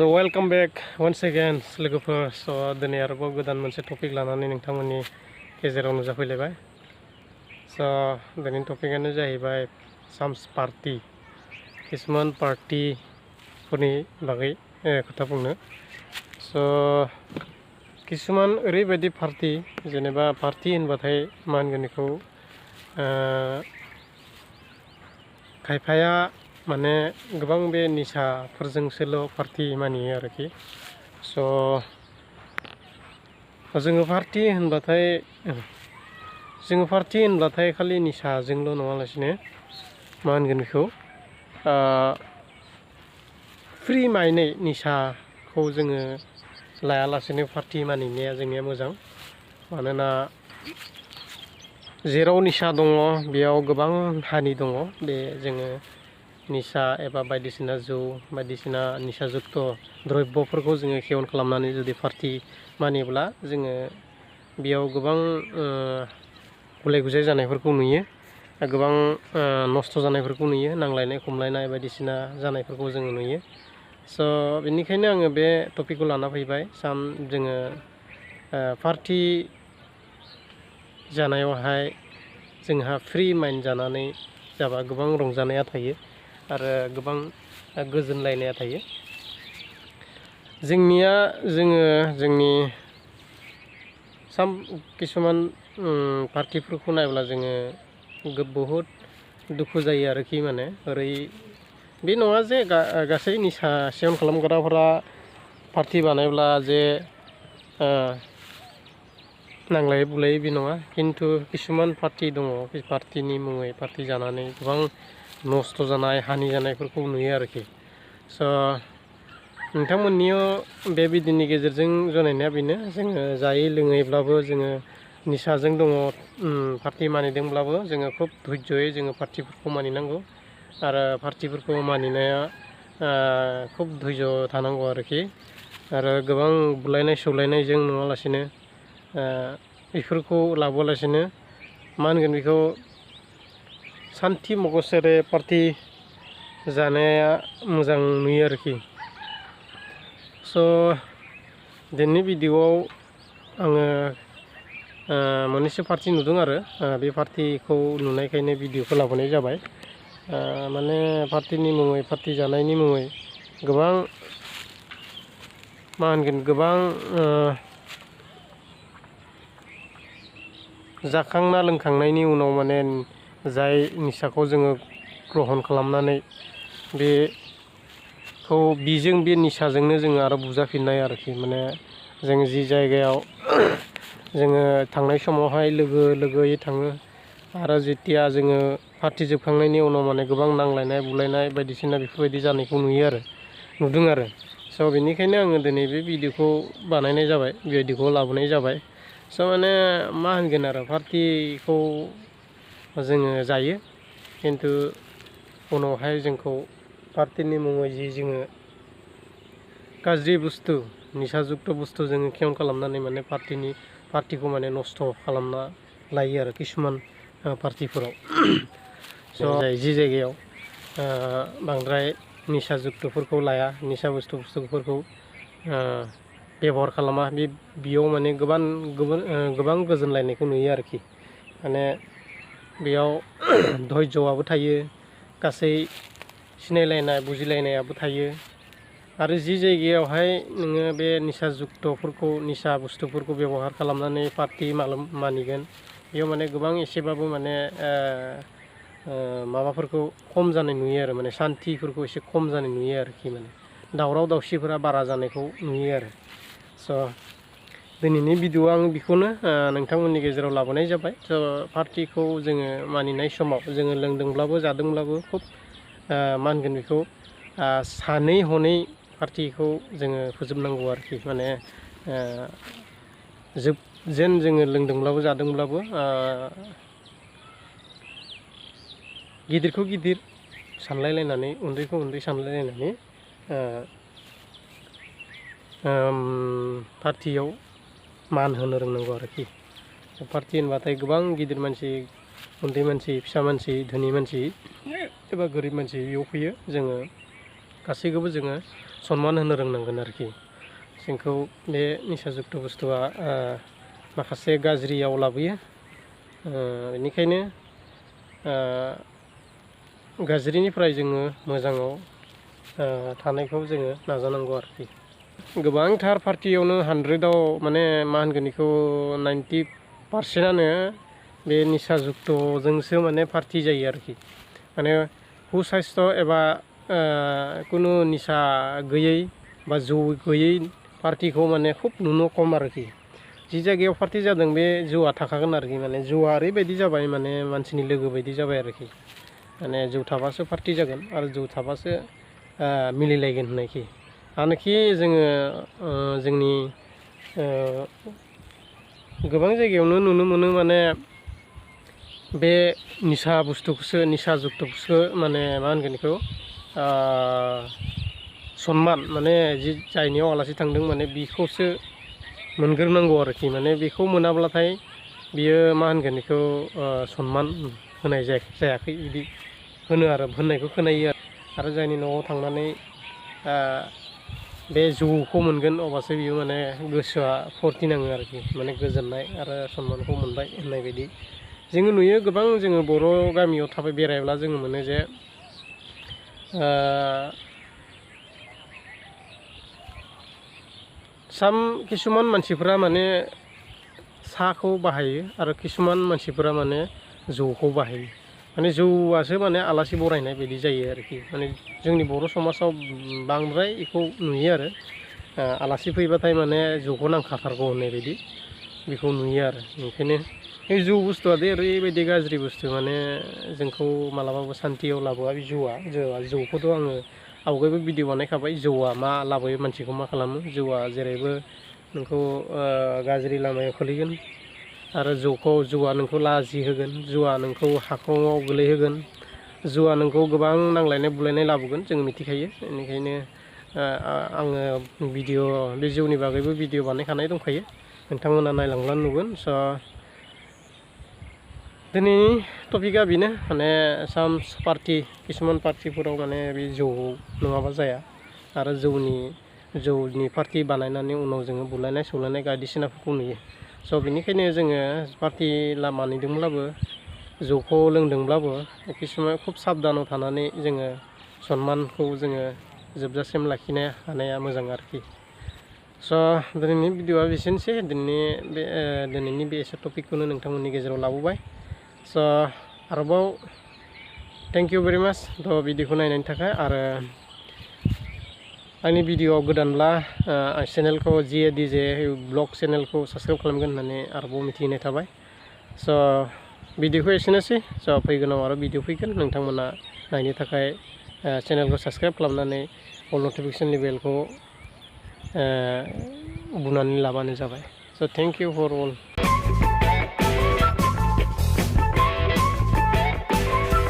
So welcome back once again लोगोफोर so दिनै आरोबाव गोदान मोनसे टपिक लानानै नोंथांमोननि गेजेराव नुजाफैलायबाय so दिनैनि टपिकआनो जाहैबाय साम्स पार्टी किसुमान पार्टीफोरनि बागै खोथा बुंनो so किसुमान ओरैबायदि पार्टी जेनेबा पार्टी होनबाथाय मा होनगोन बेखौ खायफाया माने गोबां बे निसाफोरजोंसोल' पार्टी मानियो आरोखि स' जोङो पार्टी होनब्लाथाय खालि निसाजोंल' नङालासिनो मा होनगोन बेखौ फ्रि माइनै निसाखौ जोङो लायालासेनो पार्टी मानिनाया जोंनिया मोजां मानोना जेराव निसा दङ बेयाव गोबां हानि दङ बे जोङो निसा एबा बायदिसिना जौ बायदिसिना निसाजुक्त द्रब्यफोरखौ जोङो सेवन खालामनानै जुदि पार्टी मानिब्ला जोङो बेयाव गोबां गुलाय गुजाय जानायफोरखौ नुयो गोबां नस्थ' जानायफोरखौ नुयो नांलायनाय खमलायनाय बायदिसिना जानायफोरखौ जोङो नुयो स' बेनिखायनो आङो बे टपिकखौ लाना फैबाय जोङो पार्टी जानायावहाय जोंहा फ्रि माइन्ड जानानै जाबा गोबां रंजानाया थायो आरो गोबां गोजोनलायनाया थायो जोंनि किसुमान पार्टीफोरखौ नायब्ला जोङो बहुद दुखु जायो आरोखि माने ओरै बे नङा जे गासै निसा सेवन खालामग्राफोरा पार्टी बानायब्ला जे नांलाय बुलाय बे नङा खिन्थु किसुमान पार्टी दङ बे पार्टीनि मुङै पार्टी जानानै गोबां नस्थ' जानाय हानि जानायफोरखौ नुयो आरोखि स' नोंथांमोननियाव बे बिदिनि गेजेरजों जनायनाया बेनो जोङो जायै लोङैब्लाबो जोङो निसाजों दङ पार्टी मानिदोंब्लाबो जोङो खुब धैर्ययै जोङो पार्टीफोरखौ मानिनांगौ आरो पार्टीफोरखौ मानिनाया खुब धैर्य थानांगौ आरोखि आरो गोबां बुलायनाय सौलायनायजों नङालासिनो बेफोरखौ लाबोलासिनो मा होनगोन बेखौ सान्थि मगसेरे पार्टी जानाया मोजां नुयो आरोखि स' दिनैनि भिडिअआव आङो मोननैसो पार्टी नुदों आरो बे पार्टीखौ नुनायखायनो भिडिअखौ लाबोनाय जाबाय माने पार्टीनि मुङै पार्टी जानायनि मुङै गोबां मा होनगोन गोबां जाखांना लोंखांनायनि उनाव माने जाय निसाखौ जोङो ग्रहन खालामनानै बेजों बे निसाजोंनो जोङो आरो बुजाफिननाय आरोखि माने जों जि जायगायाव जोङो थांनाय समावहाय लोगोयै थाङो आरो जेथिया जोङो पार्टी जोबखांनायनि उनाव माने गोबां नांलायनाय बुलायनाय बायदिसिना बेफोरबायदि जानायखौ नुदों आरो स' बेनिखायनो आङो दिनै बे भिडिअखौ बानायनाय जाबाय भिडिअखौ लाबोनाय जाबाय स' माने मा होनगोन आरो पार्टीखौ जोङो जायो खिन्थु उनावहाय जोंखौ पार्टीनि मुङै जि जोङो गाज्रि बुस्थु निसाजुक्त बुस्थु जोङो सेवन खालामनानै माने पार्टीखौ माने नस्थ' खालामना लायो आरो किसुमान पार्टीफोराव स' जि जायगायाव बांद्राय निसाजुक्तफोरखौ लाया निसा बुस्थुफोरखौ बेबहार खालामा बेयाव माने गोबां गोजोनलायनायखौ नुयो आरोखि माने बेयाव धैर्यआबो थायो गासै सिनायलायनाय बुजिलायनायाबो थायो आरो जि जायगायावहाय नोङो बे निसा बुस्थुफोरखौ बेबहार खालामनानै पार्टी मानिगोन बेयाव माने गोबां एसेबाबो माने माबाफोरखौ खम जानाय नुयो आरो माने सान्थिफोरखौ एसे खम जानाय नुयो आरोखि माने दावराव दावसिफोरा बारा जानायखौ नुयो आरो स' दिनैनि भिडिअ आं बेखौनो नोंथांमोननि गेजेराव लाबोनाय जाबाय स' पार्टीखौ जोङो मानिनाय समाव जोङो लोंदोंब्लाबो जादोंब्लाबो खुब मा होनगोन बेखौ सानै हनै पार्टीखौ जोङो फोजोबनांगौ आरोखि माने जेन जोङो लोंदोंब्लाबो जादोंब्लाबो गिदिरखौ गिदिर सानलायलायनानै उन्दैखौ उन्दै सानलायलायनानै पार्टीयाव मान होनो रोंनांगौ आरोखि पार्टी होनबाथाय गोबां गिदिर मानसि उन्दै मानसि फिसा मानसि धोनि मानसि एबा गोरिब मानसि बेयाव फैयो जोङो गासैखौबो जोङो सनमान होनो रोंनांगोन आरोखि जोंखौ बे निसाजुक्त बुस्थुआ माखासे गाज्रियाव लाबोयो बेनिखायनो गाज्रिनिफ्राय जोङो मोजाङाव थानायखौ जोङो नाजानांगौ आरोखि गोबांथार पार्टियावनो 100आव माने मा होनगोन बेखौ 90%आनो बे निसाजुक्तजोंसो माने पार्टि जायो आरोखि माने सुसास्थ' एबा कुनु निसा गैयै बा जौ गैयै पार्टिखौ माने खुब नुनो खम आरोखि जि जायगायाव पार्टि जादों बे जौआ थाखागोन आरोखि माने जौआ ओरैबायदि जाबाय माने मानसिनि लोगो बायदि जाबाय आरोखि माने जौ थाबासो पार्टि जागोन आरो जौ थाबासो मिलिलायगोन होननायखि आनोखि जोङो जोंनि गोबां जायगायावनो नुनो मोनो माने बे निसा बुस्थुखौसो निसा जुक्तखौसो माने मा होनगोन बेखौ सनमान माने जि जायनियाव आलासि थांदों माने बेखौसो मोनग्रोनांगौ आरोखि माने बेखौ मोनाब्लाथाय बियो मा होनगोन बेखौ सनमान होनाय जायाखै बिदि होनो आरो होननायखौ खोनायो आरो जायनि न'आव थांनानै बे जौखौ मोनगोन अब्लासो बियो माने गोसोआ फुरथि नाङो आरोखि माने गोजोननाय आरो सनमानखौ मोनबाय होननाय बायदि जोङो नुयो गोबां जोङो बर' गामियाव थाबाय बेरायब्ला जोङो मोनो जे किसुमान मानसिफोरा माने साहाखौ बाहायो आरो किसुमान मानसिफोरा माने जौखौ बाहायो माने जौआसो माने आलासि बरायनाय बायदि जायो आरोखि माने जोंनि बर' समाजाव बांद्राय बेखौ नुयो आरो आलासि फैबाथाय माने जौखौ नांखाथारगौ होननाय बायदि बेखौ नुयो आरो ओंखायनो बे जौ बुस्थुआ दे ओरैबायदि गाज्रि बुस्थु माने जोंखौ मालाबाबो सान्थियाव लाबोआ बे जौखौथ' आङो आवगायबो भिडिअ बानायखाबाय जौआ मा लाबोयो मानसिखौ मा खालामो जौआ जेरैबो नोंखौ गाज्रि लामायाव खोलैगोन आरो जौआ नोंखौ लाजि होगोन जौआ नोंखौ हाखङाव गोलैहोगोन जौआ नोंखौ गोबां नांलायनाय बुलायनाय लाबोगोन जों मिथिखायो बेनिखायनो आङो बे जौनि बागैबो भिडिअ बानायखानाय दंखायो नोंथांमोना नायलांब्ला नुगोन स' दिनैनि टपिकआ बेनो माने किसुमान पार्टिफोराव माने बे जौ नङाबा जाया आरो जौनि पार्टि बानायनानै उनाव जोङो बुलायनाय सौलायनाय बायदिसिनाफोरखौ नुयो स' बेनिखायनो जोङो पार्टि मानिदोंब्लाबो जौखौ लोंदोंब्लाबो किसुमान खुब साबधानाव थानानै जोङो सनमानखौ जोङो जोबजासिम लाखिनो हानाया मोजां आरोखि स' दिनैनि भिडिअआ बेसेनोसै दिनैनि बे एसे टपिकखौनो नोंथांमोननि गेजेराव लाबोबाय स' आरोबाव थेंक इउ भेरि माच थ' भिडिअखौ नायनायनि थाखाय आरो आंनि भिडिअआव गोदानब्ला चेनेलखौ DJ ब्लग चेनेलखौ साबस्क्राइब खालामगोन होननानै आरोबाव मिथिहोनाय थाबाय स' भिडिअखौ एसेनोसै स' फैगोनाव आरो भिडिअ फैगोन नोंथांमोना नायनो थाखाय चेनेलखौ साबस्क्राइब खालामनानै अल नटिफिकेसननि बेलखौ बुनानै लाबानो जाबाय स' थेंक इउ फर अल